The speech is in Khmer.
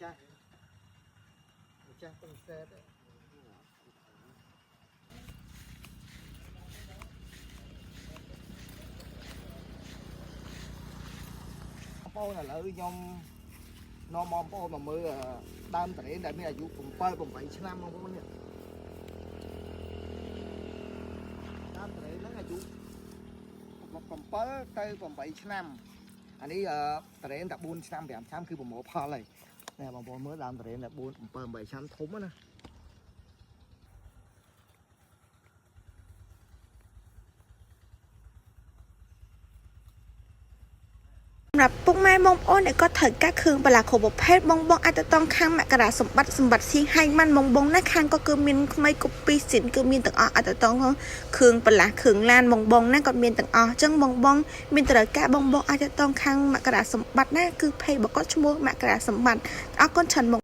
ចាស់ម្ចាស់ពងសេតបងប្អូនឥឡូវខ្ញុំនាំបងប្អូនមកមើលដើមតរេនដែលមានអាយុ7 8ឆ្នាំបងប្អូននេះដើមតរេនហ្នឹងអាយុ7ទៅ8ឆ្នាំអានេះតរេនតែ4ឆ្នាំ5ឆ្នាំគឺប្រមូលផលហើយនេះបងប្អូនមើលដើមតរេនតែ4 7 8ឆ្នាំធំណាស់ សម្រាប់ពុកម៉ែបងប្អូនដែលគាត់ត្រូវការគ្រឿងបន្លាស់គ្រប់ប្រភេទបងបងអាចទៅតង់ខាងមករាសម្បត្តិសម្បត្តិសៀងហៃម៉ាន់បងបងណាខាងក៏គឺមានថ្មីកូពីស៊ីនគឺមានទាំងអស់អាចទៅតង់គ្រឿងបន្លាស់គ្រឿងឡានបងបងណាគាត់មានទាំងអស់អញ្ចឹងបងបងមានត្រូវការបងបងអាចទៅតង់ខាងមករាសម្បត្តិណាគឺ page របស់គាត់ឈ្មោះមករាសម្បត្តិអរគុណច្រើនបង។